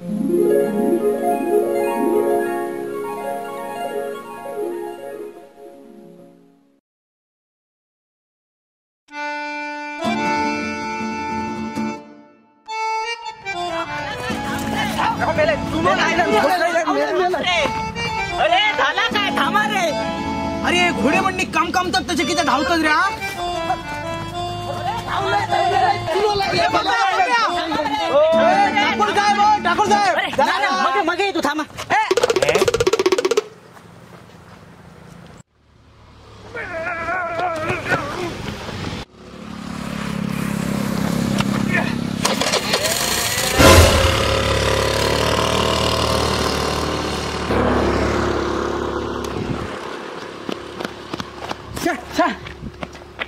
अरे झाला काय, थांबा रे. अरे घोडे म्हणणी काम काम तर त्याचे किती धावतात रे. ठाकूर साहेब, ठाकूर साहेब मगे तू थांबा.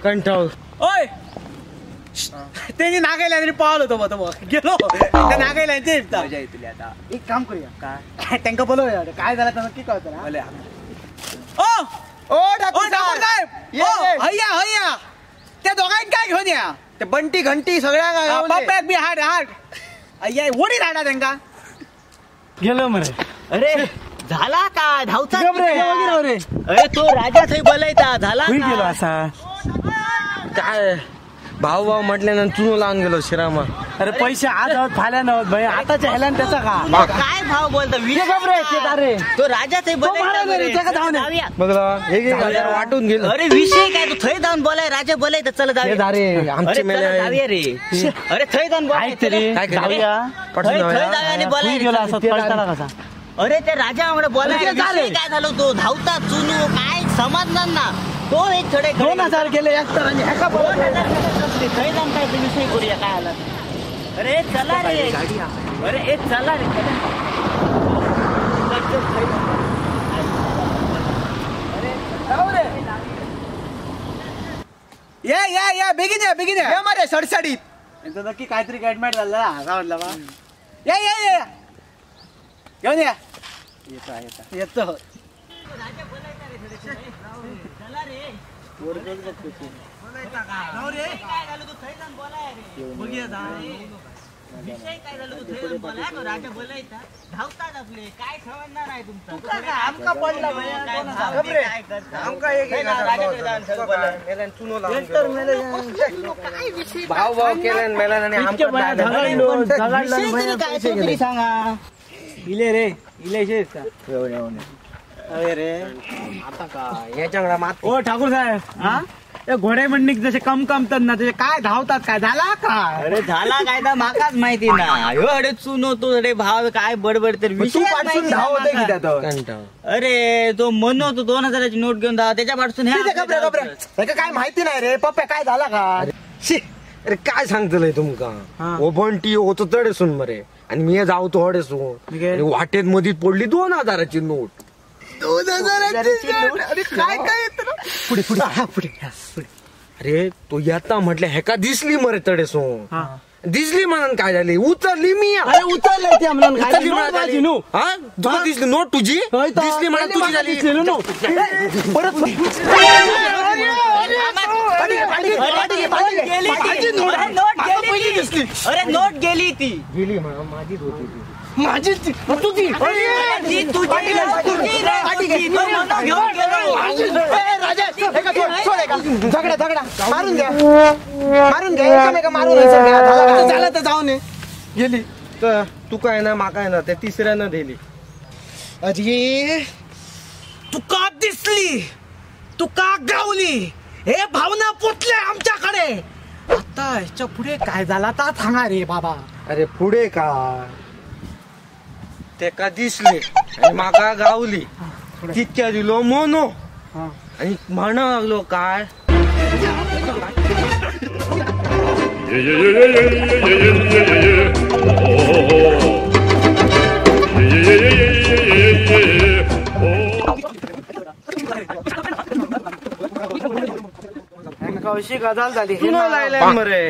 कंटाळ ओय त्यांनी नागायला तरी पावलं होतं बघ तो गेलो त्या नागायला ते मजा येतली. आता एक काम करूया काय, त्यांका बोलवूया, काय झालं तर नक्की कळतं ना. ओ ओ ठाकूर साहेब, हय्या हय्या त्या दोघांक काय घेऊन या, ते बंटी घंटी सगळ्या पप्प्याक बी हाड हाड अय्या वडील हाडा त्यांका. गेलो मरे. अरे झाला का धावता रे? अरे तो राजा थंय बोलायचा झाला गेलो असा काय भाऊ भाऊ म्हटल्यानंतर चुनो लावून गेलो शिरामा. अरे पैसे आज आहोत फाल्या नव्हत भाई, आताच्या ह्याला त्याचा का काय भाव बोलतो तो राजा थंय बोलायचा बघला एक हजार वाटून गेलो. अरे विषय काय, तू थंय जाऊन बोलाय, राजा बोलायचा चल जाऊया रे, आमचे जाऊया रे. अरे थंय जाऊन बोलाय कसा. अरे ते राजा बोलाय काय झालं, तो धावता चुनू काय समजणार ना. तो एक थोडे 2000 गेले एकतर आणि ह्याका थंय जाऊन काय विषय करूया काय आला. अरे चला रे, अरे ए चला रे. या या या बेगीन या बेगीन या मारे सडसडीत. नक्की काहीतरी गडमॅट झाला हा म्हटलं बा. या या या घेऊन या. येतो येतो. भाऊ भाऊ केलं मेला सांगा इले रे इले अरे रे आता काय याच्याकडे मात. ओ ठाकूर साहेब, हा घोडे म्हणणीक जसे कम कमतात ना तसे काय धावतात काय झाला काय? अरे झाला काय तर माकाच माहिती ना. अरे चुनो तो अरे भाव काय बडबड तर अरे तो म्हणतो तो 2000ची नोट घेऊन धाव त्याच्या पासून काय माहिती नाही रे पप्पा काय झाला का? अरे काय सांगतलंय तुमका, ओ बंटी होतो तडेसून मरे आणि मी जावतो हडेसून, वाटेत मधीत पडली 2000ची नोट. 2000ची नोट? अरे काय काय येत पुढे पुढे पुढे पुढे. अरे तो येता म्हटलं हेका दिसली मरे तडेसून, दिसली म्हणून काय झाली उचलली मी. अरे उचलली ती माझी तुला दिसली नोट तुझी दिसली म्हणून तुझी झाली परत. अरे नोट गेली ती गेली माझीच होती ती माझीच तुझी झगडा झगडा मारून घ्या मारून घ्या एकमेका मारून झालं तर जाऊन गेली. तर तू काय ना माका ना त्या तिसऱ्यानं दिली. अरे तुका दिसली तुका गावली हे भावना पोचल्या आमच्याकडे. आता ह्याच्या पुढे काय झाला ता सांगा रे बाबा. अरे पुढे काय तेका दिसले आणि माका गावली तितक्या दिलो मोनो आणि म्हणा लागलो काय अशी गजाल झाली मरे.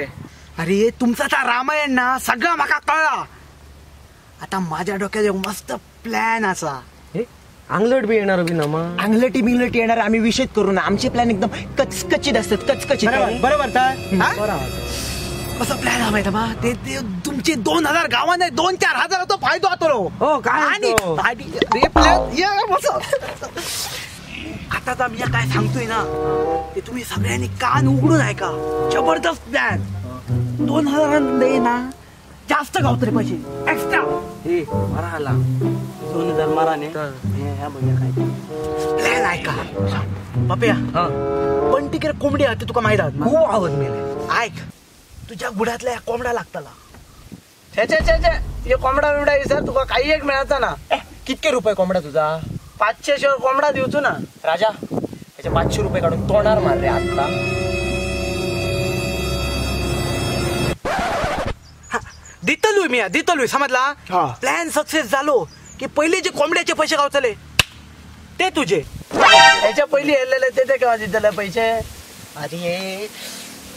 अरे तुमचा ता रामायण ना सगळा माका कळला. आता माझ्या डोक्यात एक मस्त प्लॅन असा. अंगलट बी येणार बी ना मग अंगलटी बिंगलटी येणार आम्ही विषय करू ना. आमचे प्लॅन एकदम कचकचित असतात कचकचित. बरोबर. कसं प्लॅन हा माहिती मा ते तुमचे 2000 गावाने 2-4 हजाराचा फायदा होतो. हो काय आणि रे प्लॅन ये बस. आता मी काय सांगतोय ना ते तुम्ही सगळ्यांनी कान उघडून ऐका. जबरदस्त प्लॅन. 2000 ना जास्त गावतरे पैसे एक्स्ट्रा. हे मारा आला 2000 मारा ने काय प्लॅन ऐका बाप्या. पण तिकडे कोंबडी आहे तुका माहित आहात खूप आवड मेले. ऐक तुझ्या गुडातल्या कोंबडा लागतला. छे छे छे हे कोंबडा बिमडा सर तुका काही एक मिळाचा ना. कितके रुपये कोंबडा तुझा? 500 शिवाय कोंबडा देऊचो ना. राजा त्याचे 500 रुपये काढून तोंडार मार रे आता. दितलूय मी दितलूय समजला. प्लॅन सक्सेस झालो की पहिले जे कोंबड्याचे पैसे गावतले ते तुझे. त्याच्या पहिले येलेले ते केव्हा दितले पैसे? अरे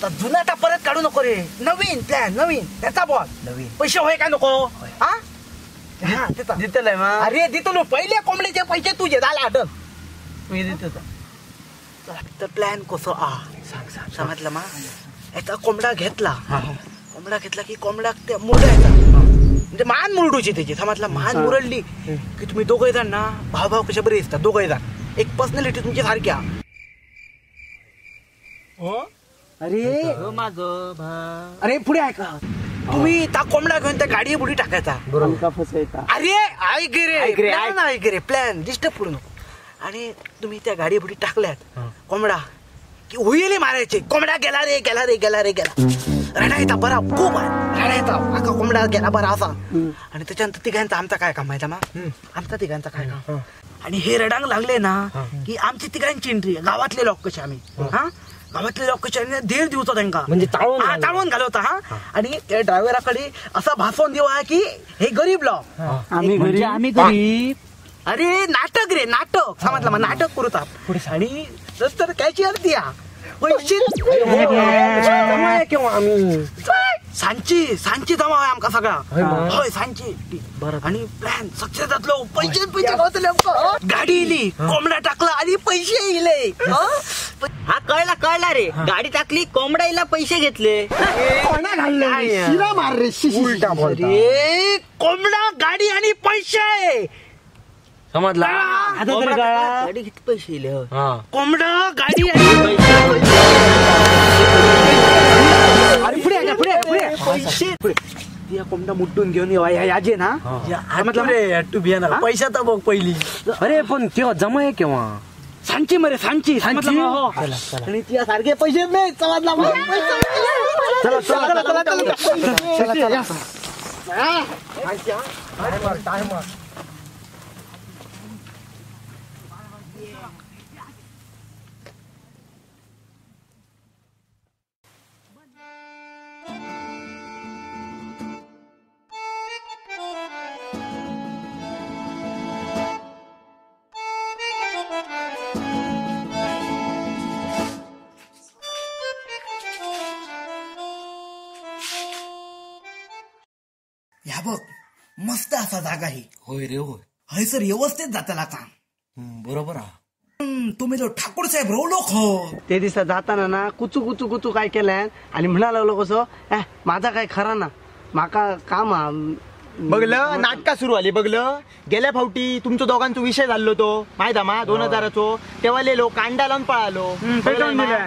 तर जुना आता परत काढू नको रे. नवीन प्लॅन नवीन त्याचा बॉल नवीन पैसे होय काय नको. हा दितलय मग. अरे दितलो पहिले कोंबड्याचे पैसे तुझे झाला आडल मी देतो. तर प्लॅन कसो आ सांग सांग समजलं मा. याचा कोंबडा घेतला. कोंबडा घेतला की कोंबडा ते मुरडायचा म्हणजे मान मुरडूची त्याची समजला. मान मुरडली की तुम्ही दोघे जण ना भाव भाव कशा बरे दिसतात दोघे जण. एक पर्सनॅलिटी तुमची सारखी. अरे अरे पुढे ऐका. तुम्ही त्या कोंबडा घेऊन त्या गाडी बुडी टाकायचा. अरे ऐक रे प्लॅन ऐक रे प्लॅन डिस्टर्ब करू नको. आणि तुम्ही त्या गाडी बुडी टाकल्यात कोंबडा की हुईले मारायचे. कोंबडा गेला रे गेला रे गेला रे गेला. रडायचा बरा खूप रडायचा आका कोंबडा गेला बरा असा. आणि त्याच्यानंतर तिघांचा आमचा काय काम माहिती मा. आमचा तिघांचा काय काम. आणि हे रडांग लागले ना की आमची तिघांची एंट्री. गावातले लोक कसे आम्ही हा गावातले लोक कसे धीर दिवसा त्यांका म्हणजे ताळून घालवता. हा आणि त्या ड्रायव्हराकडे असा भासवून देऊ की हे गरीब लोक आम्ही गरीब. अरे नाटक रे नाटक समजलं मग नाटक करू. आणि नंतर कायची अर्धी पैसे सांची सांची जमा आहे आमका सगळा. होय सांची. आणि प्लॅन सक्सेस जातलो. पैसे पैसे गावतले आमका. गाडी इली कोंबडा टाकला आणि पैसे इले. हा कळला कळला रे. गाडी टाकली कोंबडा इला पैसे घेतले. मार रे उलटा रे कोंबडा गाडी आणि पैसे समजला. गाडी किती पैसे इले. कोंबडा गाडी आणि अरे पुढे पुढे पुढे पैसे पुढे. कोंबडा मुटून घेऊन याजे ना तू बिया ना पैसा तर बघ पहिली. अरे पण तेव्हा जमा आहे केव्हा सांची मरे सांची समजलं. आणि तिया सारखे पैसे नाही समजला. चला चला चला चला चला. ह्या बघ मस्त असा जागा ही. होय रे होय. हयसर व्यवस्थित जाताला काम. बरोबर हा. तुम्ही जो ठाकूर साहेब रोवलो खो ते दिसा जाताना ना कुचू कुचू कुचू काय केलंय आणि म्हणायला लागलो कसं माझा काय खरा ना माका काम. बघलं नाटका सुरू आली. बघलं गेल्या फावटी तुमचं दोघांचा विषय झालो तो माहित मा 2000चो तेव्हा लेलो कांडा लावून पळालो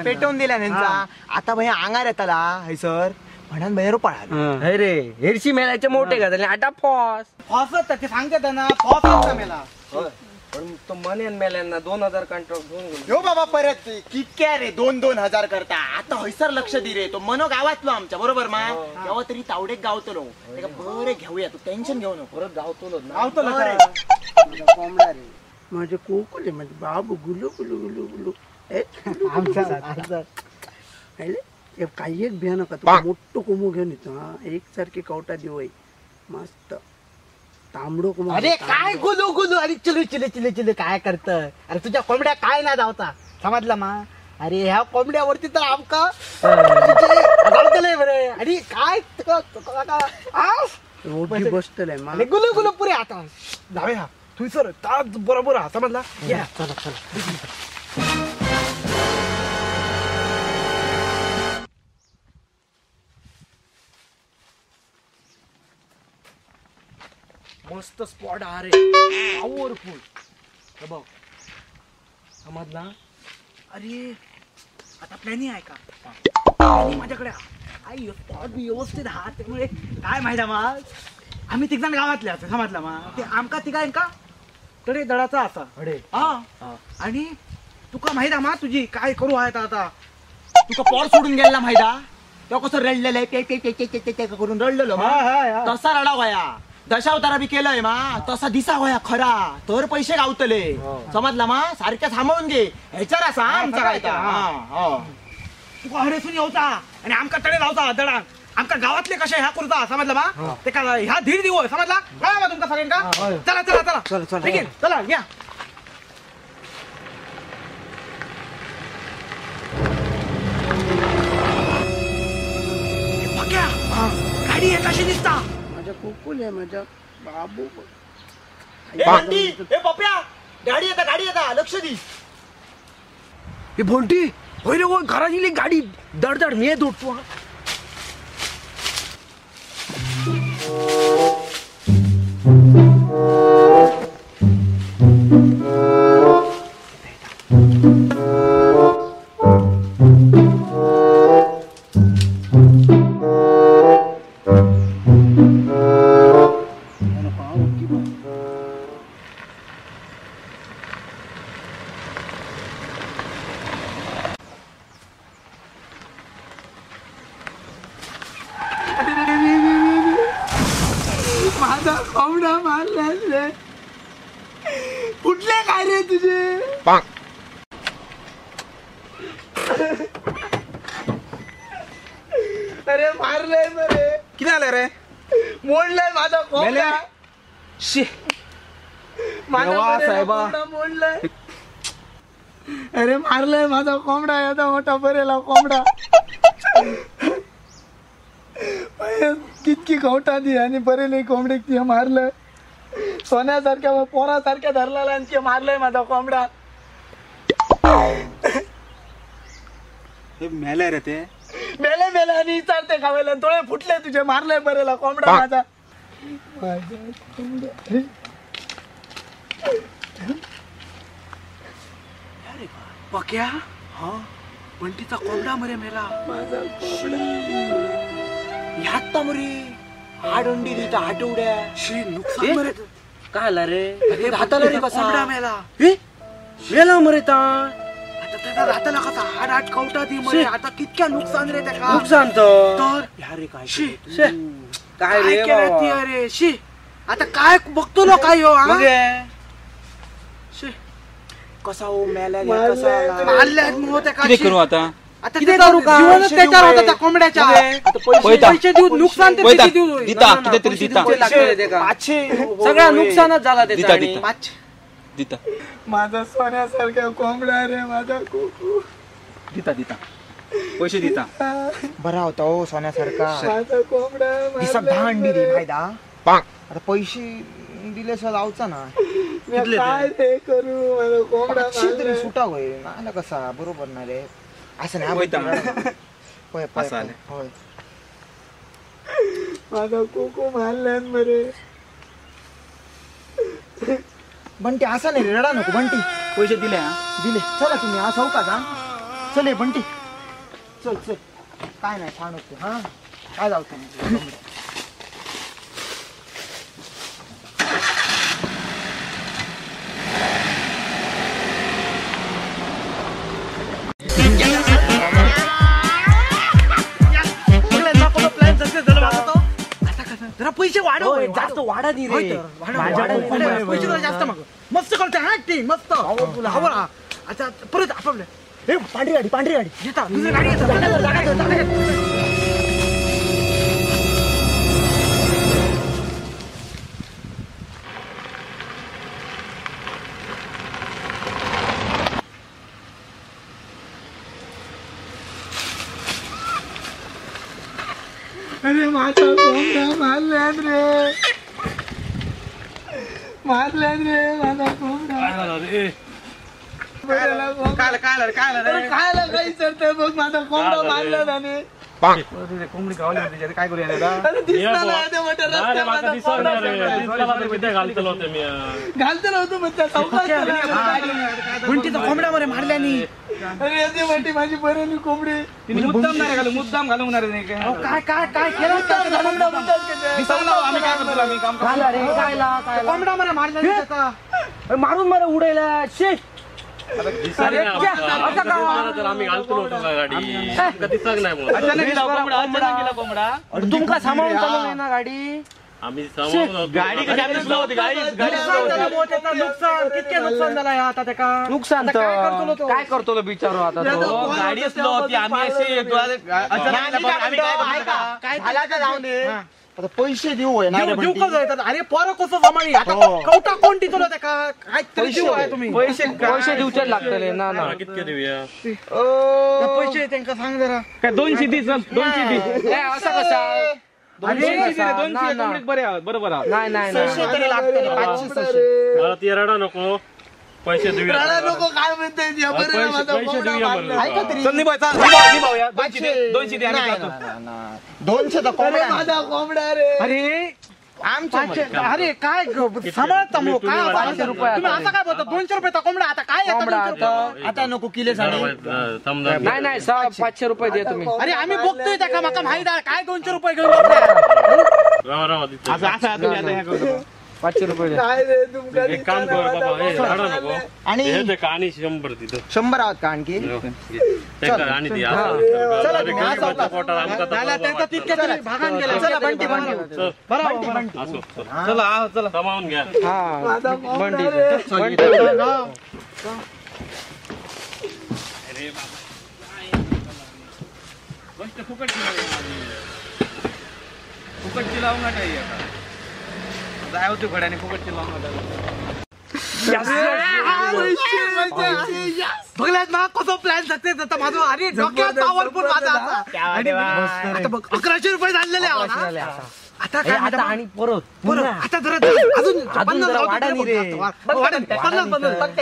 पेटवून दिला त्यांचा. आता भैया अंगार येताला हयसर म्हणान भैया पळालो. अरे हेरशी मेलायचे मोठे घातले आता फॉस फॉसत ते सांगतात ना फॉस मेला. पण तो मनेन मेल्यांना 2000 कॉन्ट्रॅक्ट घेऊन यो बाबा परत कितक्या रे 2-2 हजार करता. आता हयसर लक्ष दे रे. तो मनो गावातलो आमच्या बरोबर मा तेव्हा तरी तावडेक गावतलो त्याका बरे घेऊया. तू टेन्शन घेऊ नको. परत गावतलो गावतलो कोंबडा रे माझे कोकले म्हणजे बाबू गुलू गुलू गुलू गुलू. आमचा काही एक भिया नका. तुका मोठो कोंबो घेऊन येतो. हा एक सारखी कवटा देऊ मस्त तांबडो कोंबडा. अरे काय गुलू गुलू अरे चिलू चिलू चिलू चिलू काय करत. अरे तुझ्या कोंबड्या काय ना धावता समजला मा. अरे ह्या कोंबड्यावरती तर आमका गावतलंय बरे. अरे काय बसतलंय गुलू गुलू पुरे आता जावे. हा थंयसर ताज बरोबर हा समजला. चला चला. मस्त स्पॉट हा रे, पॉवरफुल. बघ समजला. अरे आता प्लॅनिंग आहे का? प्लॅनिंग माझ्याकडे आई स्पॉट बी व्यवस्थित हा, त्यामुळे काय माहिती मा आम्ही तिघ जण गावातले असं समजला मा, ते आमका तिघांका तडे दडाचा असा. हा आणि तुका माहित मा तुझी काय करू आहे आता. तुका पोर सोडून गेला माहिती, तो कसं रडलेलं पे पे पे पे पे करून रडलेलो तसा रडा वया, दशावतारा बी केलंय मा तसा दिसा होया खरा, तर पैसे गावतले समजला मा. सारख्या थांबवून घे ह्याच्यार असा आमचा काय तुका हरेसून येवचा आणि आमका तडे लावता दडांक, आमका गावातले कसे ह्या करूचा समजला मा, ते का ह्या धीर देऊ समजला. कळा मा तुमका सगळ्यांका? चला चला चला चला ठीक आहे, चला या. गाडी आहे कशी दिसता? माझ्या कुकुल आहे माझ्या बाबू. ए पप्या गाडी येता, गाडी येता, लक्ष दे. ए बोंटी होय रे, होय घरात येईल गाडी दडदड मी दोडतो. माझा कोंबडा मारला रे, कुठले काय रे तुझे? अरे मारलंय मरे. किती आलं रे? मोडलाय माझा कोंबडा. शी माझा साहेबा मोडलाय. अरे मारलाय माझा कोंबडा, एवढा मोठा बरेला कोंबडा. कितकी कवटा दी आणि बरेले कोंबडे ती मारलं, सोन्यासारख्या पोरासारख्या धरला आणि ते मारलंय माझा कोंबडा. हे मेले रे ते, मेले मेले आणि विचारते खावायला, डोळे फुटले तुझे, मारलंय बरेला कोंबडा माझा. अरे पक्या हा बंटीचा कोंबडा मरे मेला माझा कोंबडा. ह्यात मरे आडंडी देता आठवड्या शी नुकसान मरे. काय आला रे हाताला रे कसा कोंबडा मेला? मेला मरे ता आता त्याचा हाताला कसा हाड आठ कवटा दी मरे. आता कितक्या नुकसान रे त्याका, नुकसान तर अरे काय शी काय रे केलं ती. अरे शी आता काय बघतो ना काय हो शी कसा हो मेला कसा मारल्या किती करू आता? आता जीवनच त्याच्यावर होता त्या कोंबड्याच्या. पैसे देऊ नुकसान तर किती देऊ? दिता किती तरी दिता, सगळा नुकसानच झाला त्याचा. दिता माझा सोन्यासारखा कोंबडा रे माझा कुकू. दिता दिता पैसे दिता. बरा होता हो सोन्यासारखा माझा कोंबडा. दिसाक 10 अंडी दे माहिती. आता पैसे दिले लावचा ना काय ते करू माझा कोंबडा तरी सुटा होय ना कसा बरोबर ना रे. असं नाही माझा कुकू मारल्यान मरे. बंटी असा नाही रडा नको बंटी. पैसे दिले दिले चला तुम्ही असं का जा. चल हे बंटी चल चल काय नाही छान होतो. हा काय जाऊ तुम्ही? जरा पैसे वाढव, जास्त वाढा दी रे, पैसे जरा जास्त माग. मस्त करते हा टी मस्त हवा. आता परत आपलं ए पांढरी गाडी, पांढरी गाडी येता दुसरी गाडी येता. अरे माझा कोंबडा मारल्यान रे, मारल्यान रे माझा कोंबडा. काय काय काही सरतंय बघ, माझा कोंबडा मारला त्याने. कोंबडी गावली होती काय करूया घालतलो होतो कोंबड्या मारल्यानी. अरे म्हणते माझी बरं कोंबडी मुद्दाम नाही घालू, मुद्दाम घालवणार नाही. काय काय काय केलं कोंबडा मध्ये मारल्या मारून मला उडायला शे. तुमका सांभाळून चालू ना गाडी. गाडी नुकसान कितके नुकसान झालं आता त्याका. नुकसान काय करतो बिचारो आता तो. गाडी स्लो होती आम्ही असे आता पैसे देऊ देऊ का. अरे पोरं कसं जमानी आता कवटा कोण दितलो त्याका काय तरी देऊ आहे तुम्ही. पैसे पैसे दिवचेच लागतले ना. ना कितके देऊया पैसे त्यांका सांग जरा. काय 200 दी चल 200 दी. असं कसा 200 बरे बरोबर. नाही नाही तरी लागतले 500 मला ती रडा नको पैसे देऊया. रडा नको काय म्हणताय पैसे देऊया. चल निभाव चल निभावया 200 दे आम्ही जातो. 200 तर कोंबडा माझा कोंबडा रे. अरे आमच्या अरे काय सांभाळत मग काय 500 रुपये तुम्ही असं काय बोलता. 200 रुपये कोंबडा आता काय आता नको किले समजा. नाही नाही 500 रुपये दे तुम्ही. अरे आम्ही बघतोय त्या माका माहित आहे काय 200 रुपये घेऊन राव राव असं 500 रुपये एक काम कर बाबा नको आणि आणि 100 तिथं 100 आहोत का आणखी सामावून घ्या. फुकटची लावून आता जाय होते घड्याने फुकटची लावून. बघलात ना कसं प्लॅन सक्सेस होता माझं. अरे डोक्यात पॉवरफुल माझा. आता बघ 1100 रुपये झालेले आता काय आता आणि परत परत आता जरा अजून 50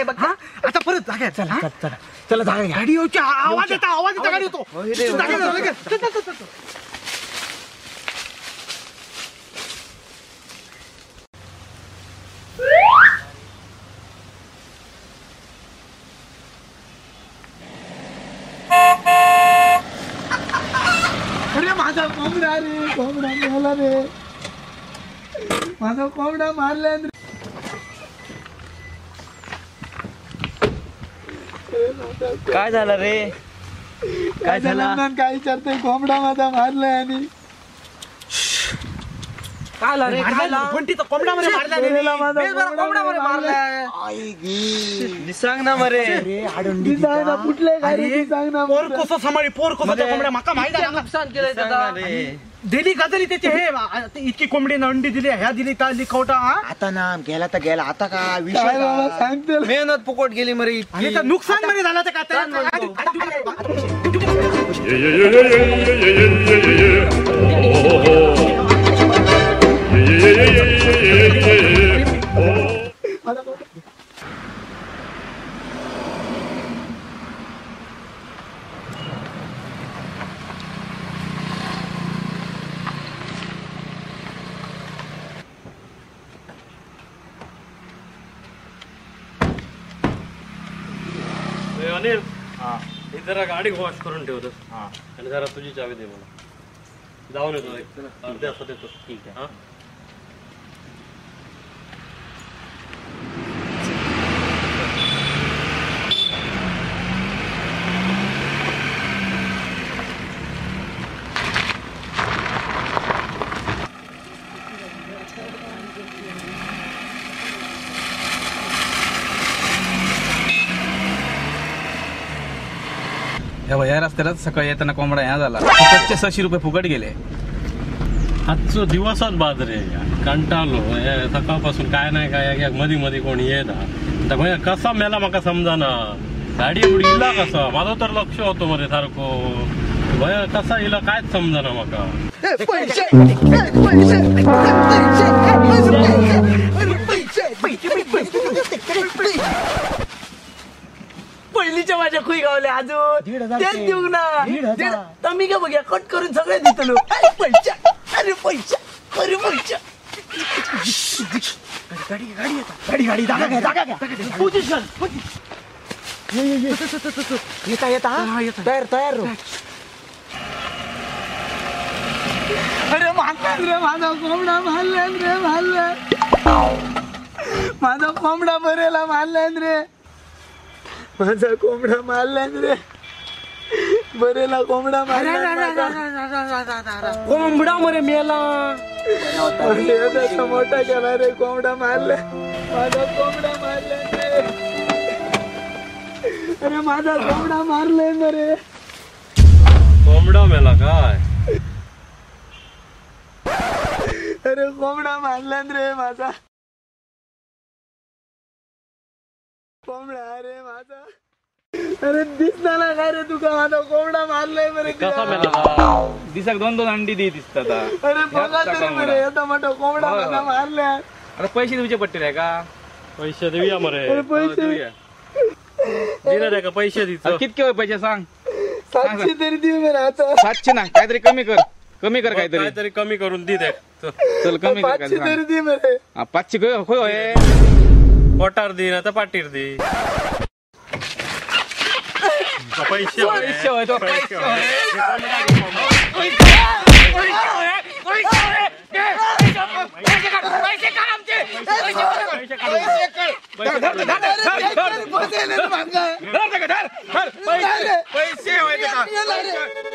50 आता परत जागा चला चला चला जागा गाडी येऊची आवाज येता आवाज येता गाडी येतो. चल चल. अरे माझा कोंबडा रे कोंबडा मेला रे माझा कोंबडा मारला रे. काय झालं रे काय झालं काय विचारतोय कोंबडा माझा मारलाय आणि काय रे कोंबडा मध्ये कोंबडा मारलाय. सांग ना मरे सांग ना कुठले सांग ना. पोर कसं सांभाळी पोर कसं त्या कोंबड्या माका माहित आहे. नुकसान केलंय त्याचा दिली गजली त्याचे हे इतकी कोंबडी अंडी दिली ह्या दिली ताली कवटा. आता ना गेला तर गेला आता का विषय सांगते मेहनत फुकट गेली मरे आणि नुकसान मध्ये झालं ते का. अनिल हे जरा गाडी वॉश करून ठेवतो आणि जरा तुझी चावी दे मला. जाऊन येतो अर्ध्या तासात येतो. ठीक आहे. या रस्त्याला सकाळी येताना कोंबडा ह्या झाला फुकटचे 600 रुपये फुकट गेले. आजचो दिवसच बाद रे कंटाळलो सकाळपासून काय नाही काय मधी मधी कोणी येत कसा मेला माका समजा ना. गाडी एवढी इला कसा माझं तर लक्ष होतो मध्ये सारखं भया कसा इला कायच समजा ना माका. पैसे पैसे पैसे पैसे पहिलीच्या माझ्या खुई गावले अजून तेच देऊ ना. तर मी का बघ्या कट करून सगळे देतलो. अरे पैसा अरे पैसा अरे पैसा. गाडी गाडी गाडी गाडी जागा घ्या जागा घ्या. पोझिशन येता येता तयार तयार. अरे मारल्यान रे माझा कोंबडा मारल्यान रे मारल्या माझा कोंबडा बरेला मारल्यान रे माझा कोंबडा मारल्यान रे बरेला कोंबडा मारला. कोंबडा मरे मेला मोठा केला रे कोंबडा मारला माझा कोंबडा मारला रे. अरे माझा कोंबडा मारलाय मरे. कोंबडा मेला काय? अरे कोंबडा मारला रे माझा कोंबडा. अरे माझा अरे दिसला ना काय रे तुका माझा कोंबडा मारलाय मरे. कसा मेला? दिसाक दोन दोन अंडी दी दिसतात. अरे बघा तरी मरे आता मोठा कोंबडा माझा मारलाय. आता पैसे दिवचे पडतील का? पैसे देऊया मरे. अरे पैसे दिले रे का? पैसे दिच कितके पैसे सांग? 700 तरी देऊ मरे आता. 700 ना काहीतरी कमी कर कमी कर काहीतरी काहीतरी कमी करून दी दे. चल कमी कर 500 तरी दे मरे. 500 होय होय पोटार दी ना तर पाटीर दी. पैसे पैसे होय तो पैसे पैसे पैसे.